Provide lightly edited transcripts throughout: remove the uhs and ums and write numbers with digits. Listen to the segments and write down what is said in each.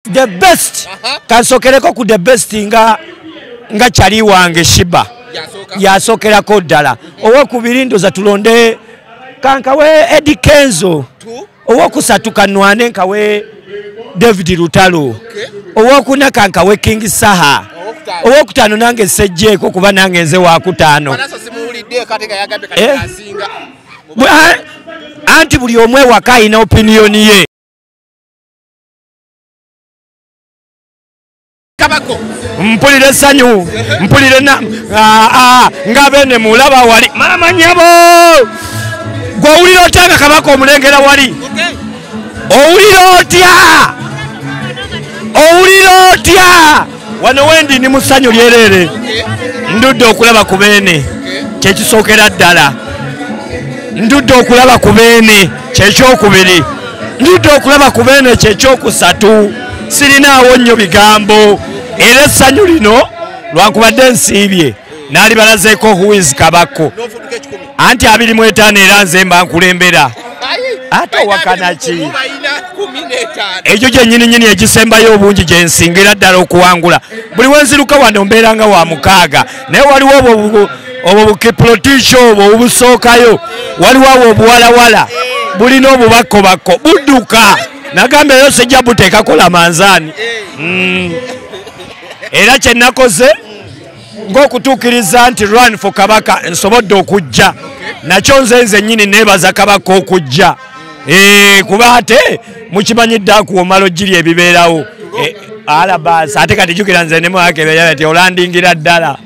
The best kansokereko ku the best nga kyali wange Shiba yasokerako ddala. Owokubiri ndoza tulonde kankawe Eddie Kenzo, owokusatu kanwane nkawe David Lutalo, owokuna kankawe King Saha, owokutaano nange sejjeeko kuba nange nze wakutaano. Anti buli omwe waka alina opinion ye. Mpulire essanyu, mpulire nga bene mulaba wali mama nyabo gwe owulira otya nga Kabaka omulengera wali? Owulira otya? Owulira otya? Wano wendi ni mu ssanyu lyerere, ndudde okulaba ku beene kyekisookera ddala, ndudde okulaba ku beene kyekyokubiri, ndudde okulaba ku beene kyekyokusatu. Sirinaawo nnyo bigambo, era essanyu lino lwankubadde nsiibye naalibalazeeko who is Kabako. Anti 25 era nze mba nkulembera. Ate owakana ki? Ekyo kyennyini nnyini ekisembayo obungi gye nsingira ddala okuwangula. Buli wenziruka wano mbeera nga wa 6, naye waliwo obwo bukiprotisho obwo obusookayo, waliwo obwo obuwalawala bulina obubakobako budduka. Nagambye yo sijja buteekako lamanzaani. Era kye nakoze ng'okutuukiriza nti run for Kabaka nsobodde okujja nakyo nze nze nnyini neebaza Kabaka okujja. Kuba ate mukimanyidde akuwomala ogiri ebibeerawo. Alabasi ate kati jjukira nze ne mwakebera nti olandingira ddala.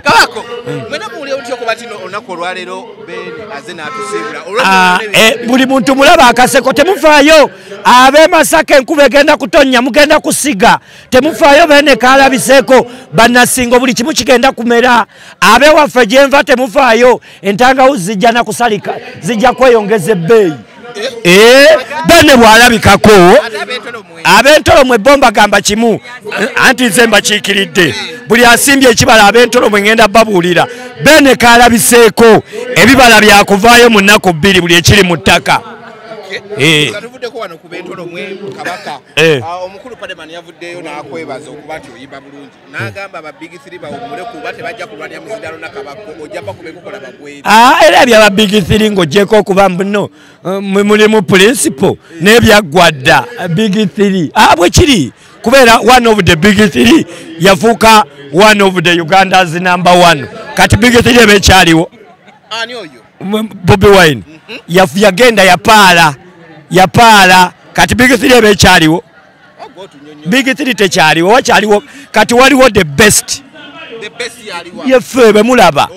Kabako, mwena muwulira otya okuba nti olunaku olwaleero Beene azze n'atusiibula? Buli muntu mulaba akaseko, temufaayo. Ab'e Masaka enkuba egenda kutonnya, mugenda kusiga, temufaayo. Beene kalabiseeko, bannasingo buli kimu kigenda kumera. Ab'ewaffe gye nva temufaayo, entangawuzi zijja na kusalika, zijja kweyongeza ebbeeyi. Beene bw'alabikako ab'entolo mwe bo mbagamba kimu, anti nze mbakiikiridde. Buli asimbye ekibala ab'entolo mwe ngenda babuulira, Beene kalabiseeko, ebibala byakuvaayo mu nnaku 2 buli ekiri mu ttaka. Tuvuddeko wano ku b'entolo mwe Kabaka, omukulu Pademan yavuddeyo n'akwebaza okuba nti oyimba bulungi, n'agamba aba Big 3 bawummule kuba tebajja kulwanira muzindalo na Kabaka, ojja bakube kukola bagwere. Era byaba Big 3 ng'oggyeko okuba mbuno mulimu principle n'ebyaggwa dda Big 3. Bwe kiri kubeera one of the Big 3 yafuuka one of the Uganda's number 1. Kati Big 3 eba ekyaliwo. Ani oyo? Bobi Wine. Yagenda yapaala. Yapaala. Kati Big 3 eba ekyaliwo. Big 3 tekyaliwo, wakyaliwo. Kati waliwo the best. The best yaliwa. Yeffe be mulaba.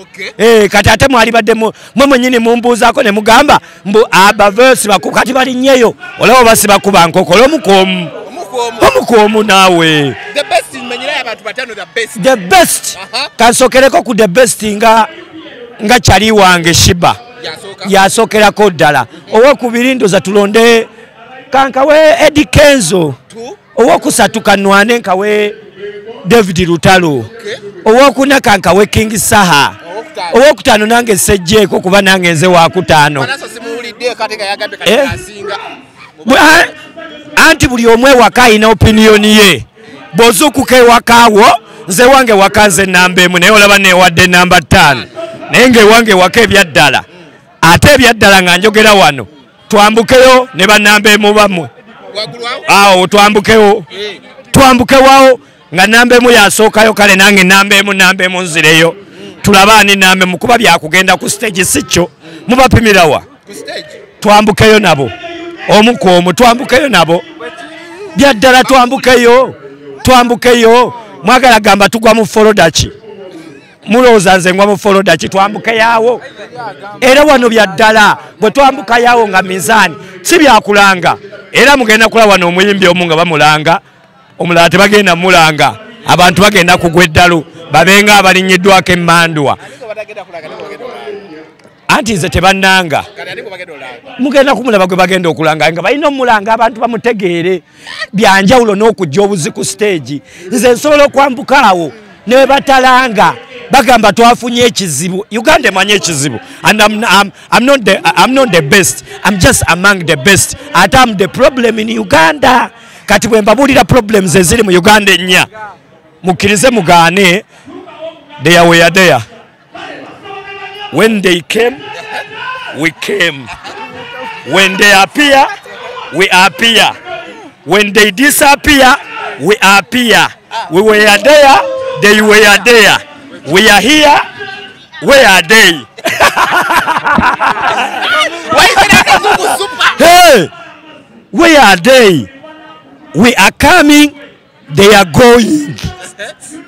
Kati ate mwalibadde mwe mwennyini mumbuuzaako ne mugamba mbu abaversi baku kati balinnyeyo. Olaba basibakuba nkokolo omukomu. Omukomu naawe. The best menyera abantu batano the best. The best. Kansokereko ku the best nga kyali wange Shiba yasokerako ddala. Owokubiri ndoza tulonde kankawe Eddie Kenzo, owokusatu kanwane nkawe David Lutalo, owokuna kankawe King Saha, owokutaano nange sejjeeko kuba nange nze wakutaano. Anti buli omwe waka alina opinion ye. Bw'ozuukuka ewakaawo, nze wange waka nze namba 1, naye olaba neewadde namba 5, naye ng'ewange waka ebyaddala. Ate ebyaddala nga njogera wano, twambukeyo ne bannamba 1 bammwe. Awo twambukewo, twambukewawo nga namba 1 yasookayo, kale nange namba 1 namba 1 nzireyo. Tulabe ani namba 1 kuba byakugenda ku stage si kyo. Mubapimirawa? Twambukeyo nabo omu ku omu, twambukeyo nabo byaddala, twambukeyo, twambukeyo. Mwagala gamba tugwa mu foloda ki? Mulowooza nze ngwa mu foloda ki? Twambukeyawo. Era wano byaddala bwe twambukayawo nga mizaani si byakulanga. Era mugenda kulaba wano omuyimbi omu nga bamulanga, omulala tebagenda mulanga, abantu bagenda kugwa eddalu babenga abalinnyiddwako emmandwa. Anti nze tebannanga. Mugenda kumulaba gwe bagenda okulanga nga balina omulanga abantu bamutegeere. Byanjawulo n'okujja obuzi ku stage. Nze nsobola okwambuka awo ne batalanga bagamba twafunye ekizibu. Uganda emanyi ekizibu. And I'm not the best. I'm just among the best. Ate I'm the problem in Uganda. Kati bwe mbabuulira problems eziri mu Uganda ennya, mukkirize mugaane, they were there. When they came, we came. When they appear, we appear. When they disappear, we appear. We were there, they were there. We are here, where are they? Hey, where are they? We are coming, they are going.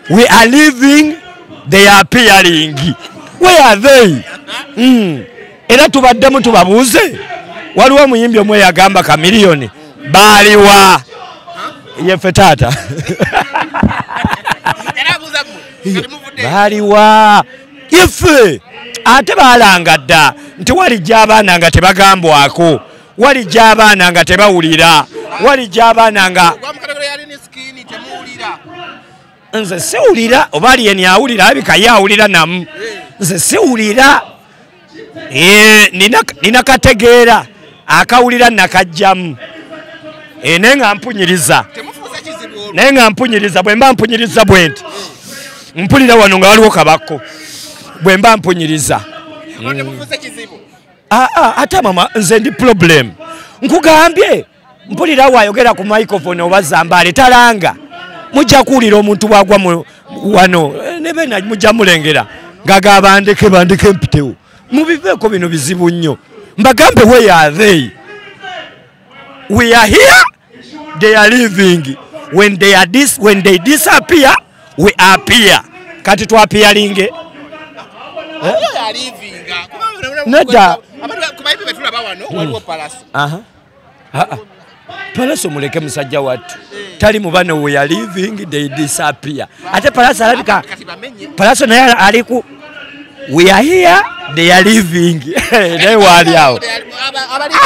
We are leaving, they are appearing. Where are they? Era tubaddemu tubabuuze. Waliwo omuyimbi omwe yagamba Chameleone baaliwa yeffe taata. Baaliwa yeffe. Ate baalanga dda nti walijja abaana nga tebagambwako, walijja abaana nga tebawulira, walijja abaana nga nze siwulira. Oba aliyeni awulira, abika ye awulira namu. Nze siwulira. Nina kategeera akawulira nakajjamu. Naye nga mpunyiriza, naye nga mpunyiriza. Bwe mba mpunyiriza bwe nti mpulira wano nga waliwo kabako. Bwe mba mpunyiriza ate mama nze ndi problem. Nkugambye mpulira wayogera ku microphone oba Zambaale talanga, mujja kuwulira omuntu bwagwa wano nebena mujja mulengera ngaga bandeke bandeke mpitewo. Mubiveeko bino bizibu nnyo. Mbagambe where are they? We are here, they are living. When they are this, when they disappear, we appear. Kati twappearinge. Nedda. Palaso muleke musajja wattu. Tali mu bano we are living, they disappear. Ate Palaso alabika. Palaso naye ali ku we are here, they are living. Naye wali awo.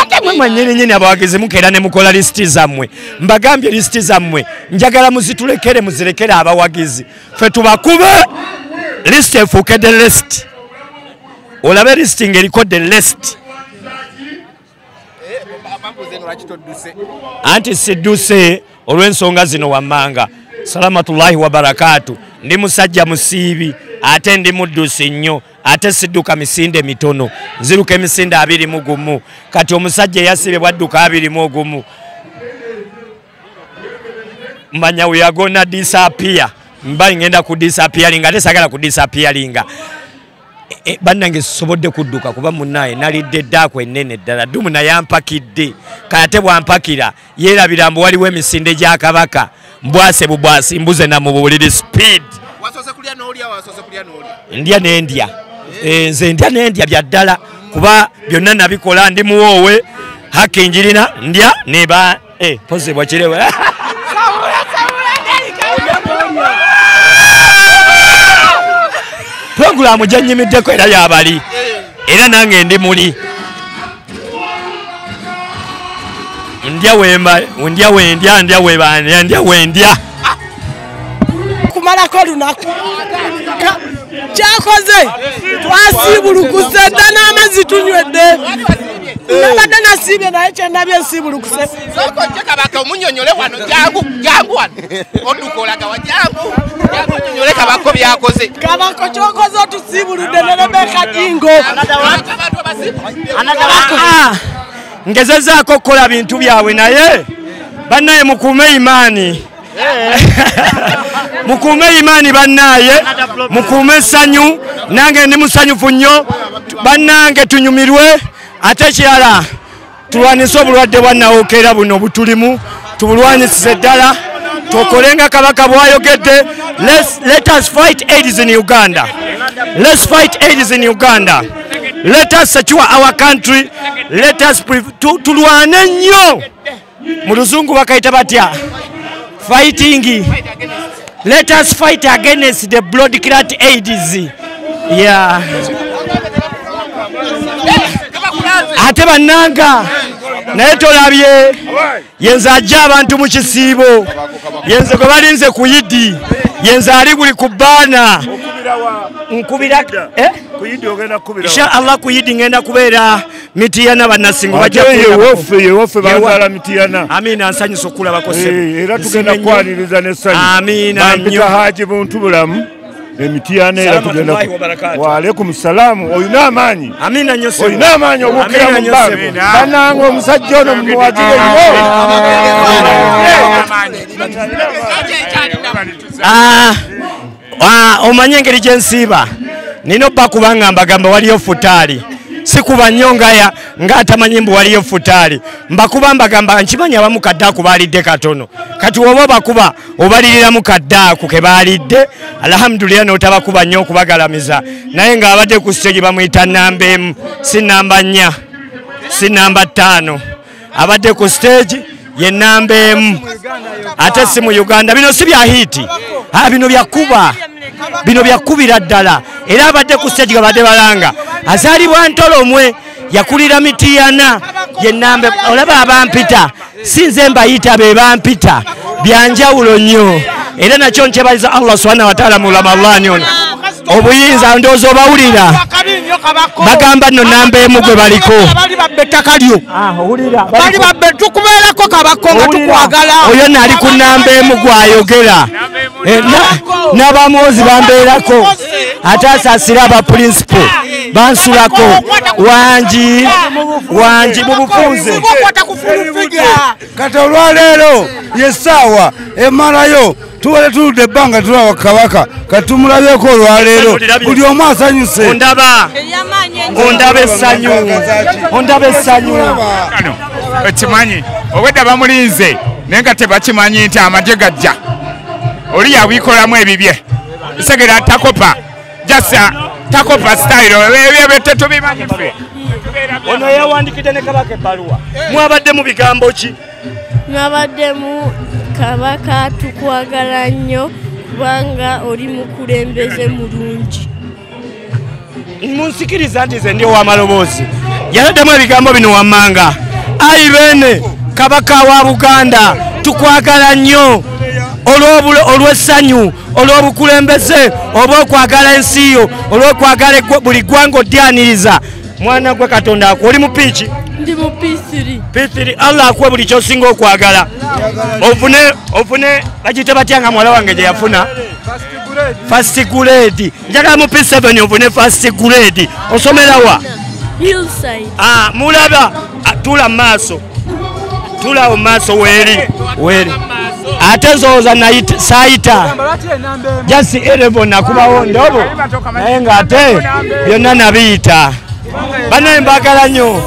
Ate mwe mwennyini nnyini abawagizi mukeera ne mukola lisiti zammwe. Mbagambye lisiti zammwe njagala muzitulekere, muzirekere abawagizi. Ffe tubakube lisiti efuuke the list. Olabe lisiti ng'eriko the list. Anti sidduse olw'ensonga zino wammanga. Salamatullahi wa barakatu. Ndi musajja musiibi ate ndi muddusi nnyo, ate sidduka misinde mitono, nziruka emisinde 21. Kati omusajja eyasibye bwadduka 21, manya we are gonna disappear. Mba ngenda ku disappearinga, ate sagala ku disappearinga. Bannange sisobodde kudduka kuba munnaye nalidde eddaako ennene ddala. Ddumu naye ampakidde. Kati ate bw'ampakira yeerabira mbu waliwo emisinde gya Kabaka. Mbwase bubwasi mbuze na mu buliri speed. Ndya n'endya. Nze ndya n'endya bya ddala kuba byonna nabikola, ndi muwoowe haki njirina ndya neba poze bwakirewe. Pulogulaamu gye nnyimiddeko era yabali, era nange ndi muli. Ndya wemba, ndya wendya, ndya webandya, ndya wendya. Kumalako olunaku kyakoze twasiibulukuse dda n'amazzi tunywedde. Nabadde nasiibye naye kyendabye nsiibulukuse. Kabaka omunnyonnyole wano, jangu jangu wano. Odduka olaga wa jangu jangu onnyonnyole Kabako byakoze. Kabako kyokoze otusiibuludde ne Rebecca Jingo. Ngezezaako okukola bintu byabwe naye bannaye mukuume imaani. Mukuume imaani bannaye, mukuume essanyu. Nange ndi musanyufu nnyo bannange, tunyumirwe. Ate ekirala tulwanise obulwadde bwa nnawokera buno butulimu, tubulwanyisize ddala, tukole nga Kabaka bw'ayogedde. Let us fight AIDS in Uganda. Let's fight AIDS in Uganda. Let us secure our country. Let us tulwane nnyo. Mu luzungu bakayita batya? Fighting. Let us fight against the blood clot AIDS. Yeah. Ate bannanga Naye tolabye yenze ajja abantu mu kisiibo, yenze gwe balinze ku Yidi, yenze ali buli ku bbaana. Nkubira insha Allah ku Yidi ngenda kubeera Mitiyana bannasingo bajja yewaffe bazaala Mitiyana. Amiina, nsanyusa okulabako ssebo. Era tugenda kwaniriza n'essanyu. Amiina nnyo. Bampita Haji Buntu Bulamu Emitiyana era tugenda. Wa alaikum salaamu. Olina amaanyi. Amiina nnyo ssebo. Olina amaanyi obuukira mu bbanga. Bannange omusajja ono mumuwagire nnyo. Omanye engeri gye nsiiba nina obba kubanga mbagamba waliyo futaali, sikuba nnyo ng'atamanyi mbu waliyo futaali, mbakuba mbagamba nkimanyi abamu kaddaaku baalidde katono, kati woba obakuba obaliriramu kaddaaku ke baalidde, alhamdulillah n'otabakuba nnyo okubagalamiza. Naye ng'abadde ku stage bamuyita namba 1, si namba 4, si namba 5, abadde ku stage ye namba 1, ate si mu Uganda. Bino si bya hiti, bino byakuba, bino byakubira ddala. Era abadde ku stage babadde balanga azaalibwa Ntolomwe, yakulira Mitiyana, ye namba. Olaba abampita si nze mbayita, be bampita, byanjawulo nnyo. Era nakyo nkyebaliza Allah subhanahu wa ta'ala mu Ramadhani ono obuyinza ndowooza obawulira bagamba nno namba 1 gwe baliko. Bali babba ettaka lyo, bali babba, tukubeerako Kabako nga tukwagala. Oyo nno ali ku namba 1 gw'ayogera, n'abamuwozi bambeerako, ate asaasira aba principal bansulako wangi wangi mu bufunze. Kati olwaleero yessaawa emalayo tubale tuludde ebbanga tulaba Kabaka, kati tumulabyeko olwaleero buli omu asanyuse. Ondaba essanyu, ondaba essanyu. Okimanyi obwedda bamulinze naye nga tebakimanyi nti amagye gajja, oli yabikolamu ebibye segera takopa jasa takopa style ebyo tetubimanyi ffe. Ono yawandikidde ne Kabaka ebbaluwa. Mwabadde mu bigambo ki? Mwabaddemu Kabaka tukwagala nnyo kubanga oli mukulembeze mulungi. Munsikiriza nti nze ndi ow'amaloboozi. Yaladdemu ebigambo bino wammanga: ayi beene Kabaka wa Buganda tukwagala nnyo olw'essanyu, olw'obukulembeze, olw'okwagala ensi yo, olw'okwagala buli ggwanga odyaniriza. Mwana gwe Katonda akuwe. Oli mu piiki? Ndi mu P3. P3. Allah akuwe buli ky'osinga okwagala. Ofune bagiyita batya nga muwala wange gye yafuna? First grade. Njagala mu P7 ofune first grade. Osomera wa? Hillside. Mulaba, tula maaso. Tula maaso weeri. Weeri. Ate nzowooza saayita. Just 11 nakubawo ndobo. Naye ng'ate byonna nabiyita. Banaye mbagala nnyo.